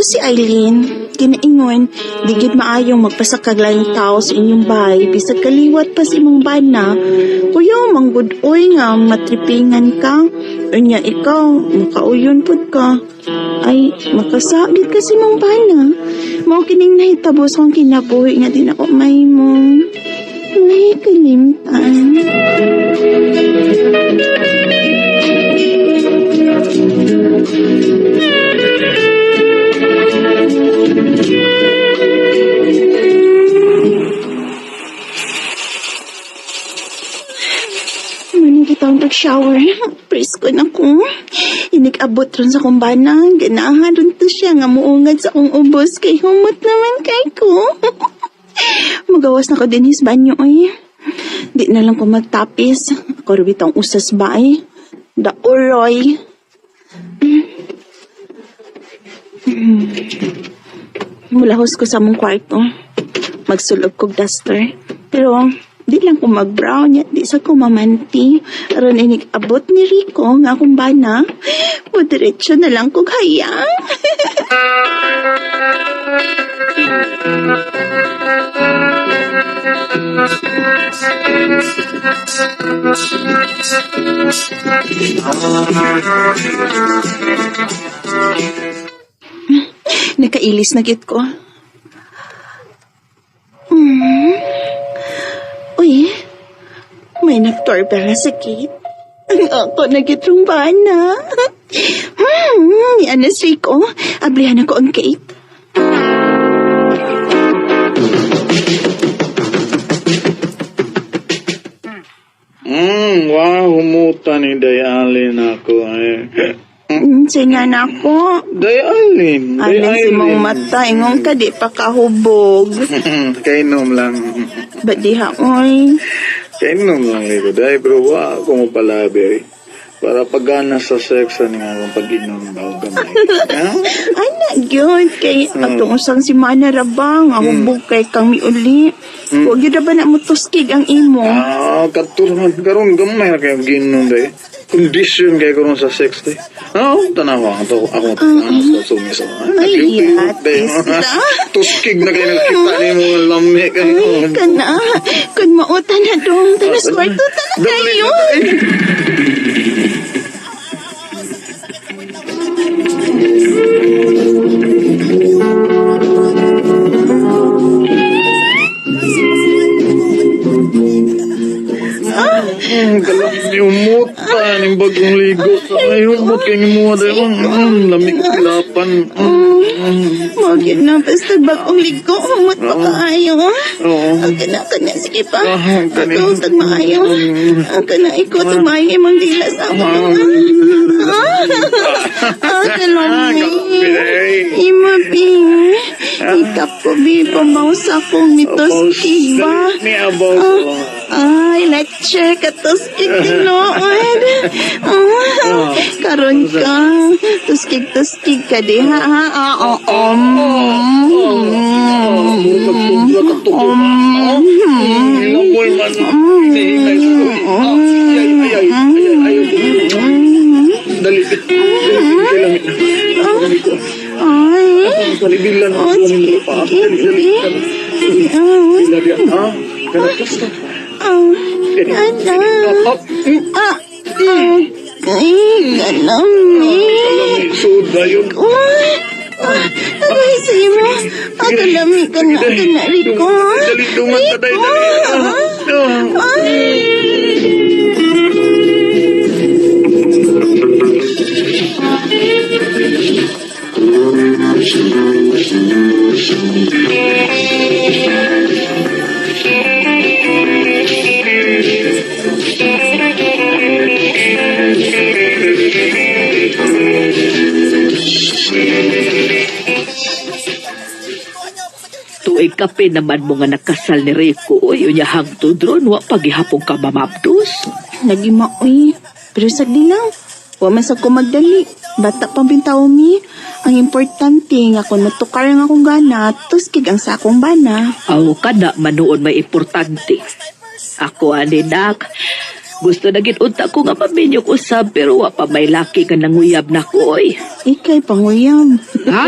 si Eileen. Kinaingon, di gid maayong magpasakag laing tao sa inyong bahay bisag kaliwat pa sa imong bana. Kuya, manggud oy nga matripingan ka. Unya ikaw, makauyon pud ka. Ay, makasagit ka sa imong bana. Mao kining nahitabo sa akong kinabuhi nga di na ko mahimong may kalimtan. Manang kita ang pag-shower. Presko na ko. Inig-abot ron sa kumbana. Ganahan ron to siya nga muungad sa akong ubos kay humot naman kay ko. Magawas na ko din his banyo oy. Di na lang ko magtapis. Ako rin bitong usas ba ay. Da uroy. Mulahos ko sa mong kwarto. Magsulob kog duster. Pero di lang ko mag-brown ya, di sa ko mamanti. Aron inig abot ni Rico nga akong bana. Mudiretso na lang kog hayang. Nakailis na git ko. Uy, may nagdoorbell na sa gate. Ang ako nagitrong bana. Yan na si Rico. Ablihan ako ang gate. Wow, humuta ni Dayalin ako eh. Sige na ako. Dayalin, Alin si mong mata, ingon ka, di pa kahubog. Kainom lang. Ba't di ha, oy? Kainom lang ko, day, pero wa ako mapalabi eh. Para pagana sa sex, ani nga akong pag-inom ba o gamay. Ha? Ana, gyud kay atong usang si Mana rabang, ang hubog kay kang miuli. Huwag yun na ba na mo tuskig ang imo? Ah, kato naman. Karon gamay na kayo ginom day. Condition kayo karon sa sex day. Ah, tanawa ako ako tanawa sa sumisa. Ay, yatis na. Tuskig na kayo nakita ni mo nga lami kayo. Ay, kana. Kun mauta na dong, tanas kwarto ta na Dali kayo. na, day. Kalam umuta ning bagong ligo. Ay, humot kay mo day. Lamig ko lapan. Mo gyud na basta bagong ligo, humot pa kaayo. Oo. Ang kana kana sige pa. Ah, kani. Ako tag maayo. Ang kana ikaw tag maayo imong dila sa ako. Ah, kalami. Kalami. Imo bi. Ikap ko bi pamaw sa akong mitoskig ba. Ni abaw ko. Ay, lecture katuskig tinuod. Ah, karon ka. Tuskig-tuskig ka di ha ha. Ah, oo. Inamoy man. Hinihingay sa ko. Ah, Ay, ay, ay, ay, ay, ay. Dali. Dali, lamit na. Dali ko. Ay. Dali, bilan. Oh, sige, sige, Dali, dali, sige. dali. Ah, Bila dia. Ah, kana tos to. ah, Dali. ana. Ah, Ah, ah, ay, kalami. Kalami, suod na yun. Uy, ah, aray sa imo. Ah, kalami ka na, ka na, Rico. Dali, duman ka, dali, dali. Ah, ah. Ay. Tuig kape naman mo nga nakasal ni Rico. Uy, unya hangtod ron, wa pagihapon ka mamabdos. Lagi maoy. Pero sagdi lang. Wa man sa ko magdali. Bata pang bintaw mi. Ang importante nga kung matukar ang akong gana, tuskig ang sakong bana. Aw, kada manuon may importante. Ako ani nak. Gusto na gid unta ko nga maminyo ko usab pero wa pa may laki nga nanguyab na ko oy. Ikay panguyam. Ha?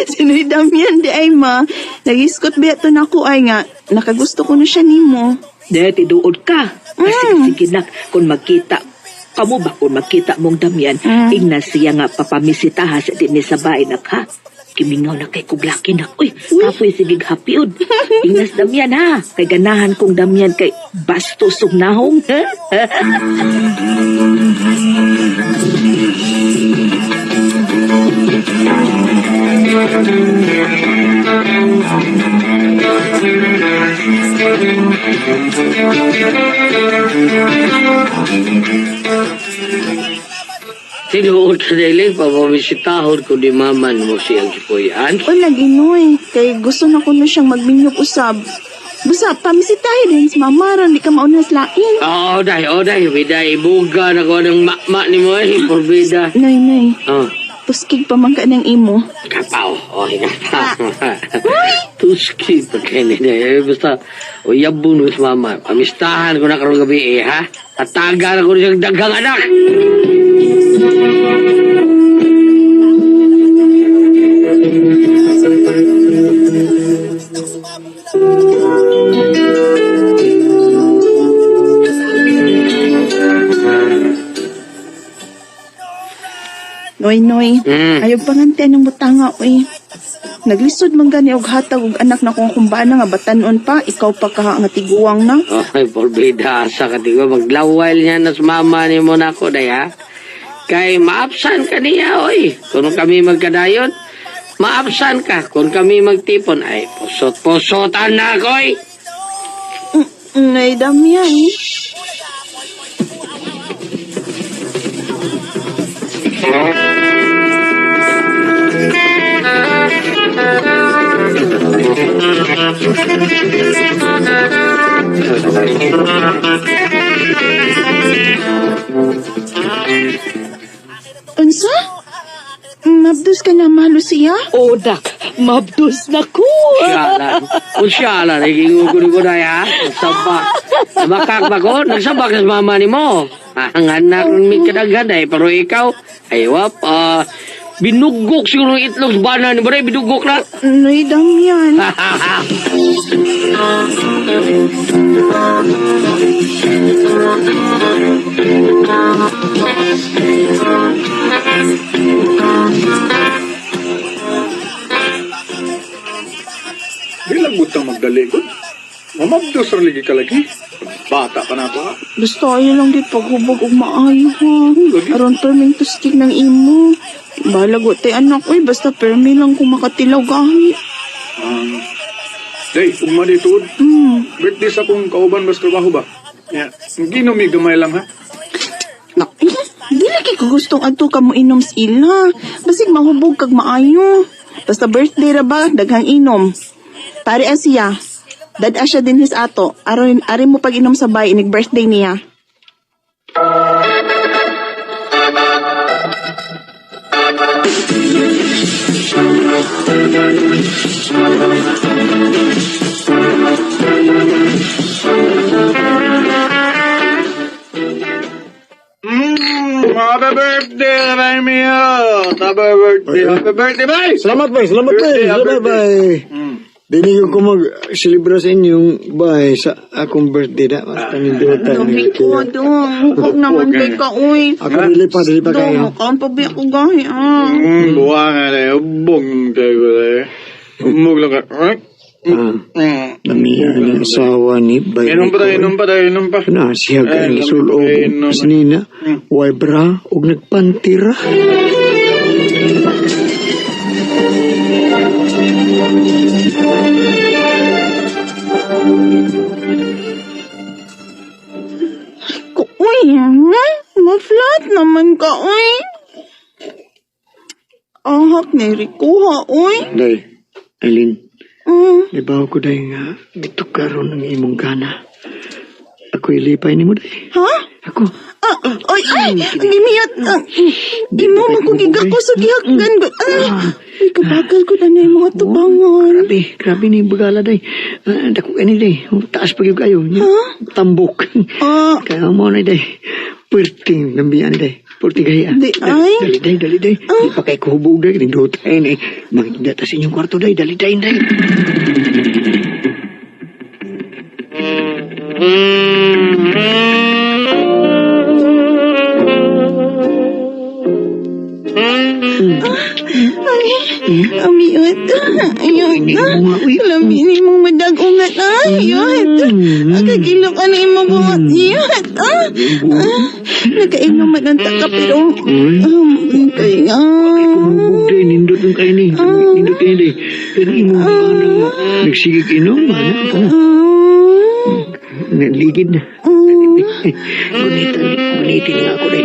Si Noy Damian di ay ma. Nagiskot ba ito na ako ay nga. Nakagusto ko na siya nimo. De, tiduod ka. Sige, sige nak, kung magkita, kamo ba kung magkita mong Damian, ingna siya nga papamisitaha sa dinhi sa bahay nak ha? Kimingaw na kay kuglaki nak. Uy, kapoy sige hapiod. Ingnas Damian ha. Kay ganahan kong Damian kay bastos ug nahong. Tinuod ka dili, papamisitahon ko ni mama mo siyang gipuy-an. O lagi Noy, kay gusto na ko na siyang magminyog usab. Basta pamisitahe din si mama ron di ka mauna sa lain. Oo, day, oo, day. Bida, ibuga na ko ng makma ni mo eh. Porbida. Noy, Noy, Oh, tuskig pa man ka ng imo. kapaw. Oh, kapaw. Tuski pa kayo ni Eh, basta, o yabon ko sa mama. Pamistahan ko na karong gabi eh, ha? Tataga na ko siyang daghang anak. Noy, Noy, ayaw pangante ng butanga, oy. Naglisod man gani og hatag og anak na kong kumbana nga batanon pa, ikaw pa kaha nga tiguang na. Okay, porbida. Sa katigo, maglawal niya na sa mama ni mo na ako, day, ha? Kay maapsan ka niya, oy. Kung kami magkadayon, maapsan ka. Kung kami magtipon, ay, pusot-pusotan na ako, oy. Nay, Damian. Unsa? Mabdos ka na, mahalo siya? Oh, dak, mabdos na ko. Siya Kung siya lang, naging ko ni mo na, ha? Nagsabak. Namakak ba ko? Nagsabak sa mama ni mo. Ang anak mi kadaghan, ay, pero ikaw, ay, wap, binugok siguro ang itlog sa bana ni mo, day, binugok na. Nay, Damian. Di lang butang magdaligod. Mamabdos ra lagi ka lagi. Bata pa na ako ha. Basta ayaw lang di paghubog og maayo ha. Lagi. Aron perming tuskig ng imo. Balag wa tay anak oy basta permi lang kung makatilaw gahi. Day, ugma di tuod. Birthday sa akong kauban bas trabaho ba? Ya, ginom mi gamay lang ha. Na, eh, dili kay ko gustong adto ka mo inom sa ila. Basig mahubog kag maayo. Basta birthday ra ba daghang inom. Pare siya. Dad-a siya din his ato. Aron ari mo pag inom sa bay inig birthday niya. Happy birthday, Romeo! Happy birthday, happy birthday, bay! Salamat bay, salamat bay, Birthday, happy salamat bay. Dini ko mag-celebra sa inyong bay sa akong birthday na. Basta nindutan. Dami ko, dong. Hukog naman kay ka, uy. Ako dili pa Dong, kayo. makaon pa ba ako gahi, ah. Buwa nga na, ubong tayo ko na. Umog lang ka. Namiya ni asawa ni bay. Inom pa tayo, inom pa tayo, inom pa. Na siya Eh, kay sulob inom. nina. Way bra og nagpantira. Ko, uy, Ma-flat naman ka, uy. Ahak ni Rikuha, uy. Day, Eileen. Ibaw ko day nga dito karon ang imong gana. Ako ilipay nimo day. Ha? Ako. Ah, oy, ay, ang gimiyat. Ah, imo man ko gigako sa gihakgan. Ay, ay, kabagal ko na na yung mga tubangan. Grabe, grabe ni bagala day. Dako ani day. Taas pa gyud kayo. Tambok. Ah, Kaya mo na day. Pwerte lambian day. Pwerte gaya. Di ay. Dali day, dali day. Di pa kay kuhubog day. Nindot ay ni. Mangita ta sa inyong kwarto day. Dali day, day. Ay, amiot. Ayot. Lami ni mong madag-ungat. Ayot. Kagilo ka na imong bungat. Ayot. Ah, ah, nakainom man ang taka pero kaya. Kuhubog day. Nindot yung kayo ni. Nindot kayo day. Pero imong bana nga. Nagsigig inom. Ana ka. Naligid na. Gunitan, gunitin niya ako day.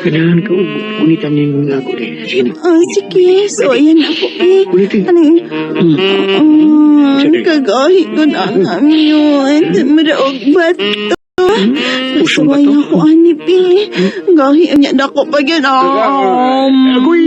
Ganahan ka. Gunitan niya ako day. Sige na. Ah, sige. So, ayan ako eh. Gunitin. Anong, Sige. kagahi ko na ang amiyot. Maraog bato. Usong Suway bato? ako, ani, pi. Gahi, anya, dako pa yun. Agoy!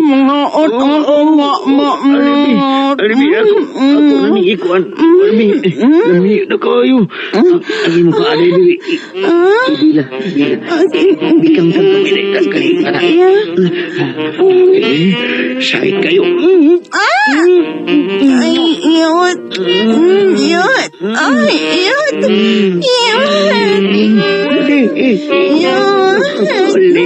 Mga ot, ma, ma, Alimi, alimi, ako, ako na ni ikuan. Alimi, lami na kayo. Ang imo ka alay diri. Ibila, ibila. Bikang kang kamay kang kali ana. Eh, sakit kayo. Ah! Ay, iyot. Iyot. Ay, iyot. Iyot. Iyot. Uli.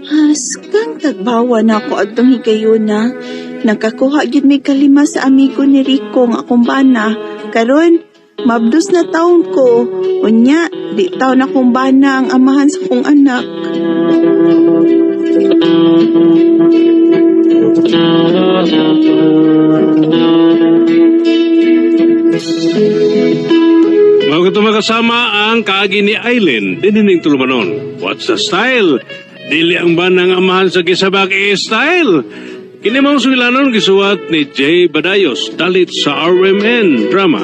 Haskang tagbawa na ako adtong higayuna. Nakakuha gyud mi kalima sa amigo ni Rico nga akong bana. Karon, mabdos na taon ko. Unya, di taon akong bana ang amahan sa kong anak. Mao kato makasama ang kaagi ni Aileen, dinining tulumanon. What's the style? Dili ang banang amahan sa gisabak e style. Kini maong sugilanon gisuwat ni Jay Badayos, dalit sa RMN Drama.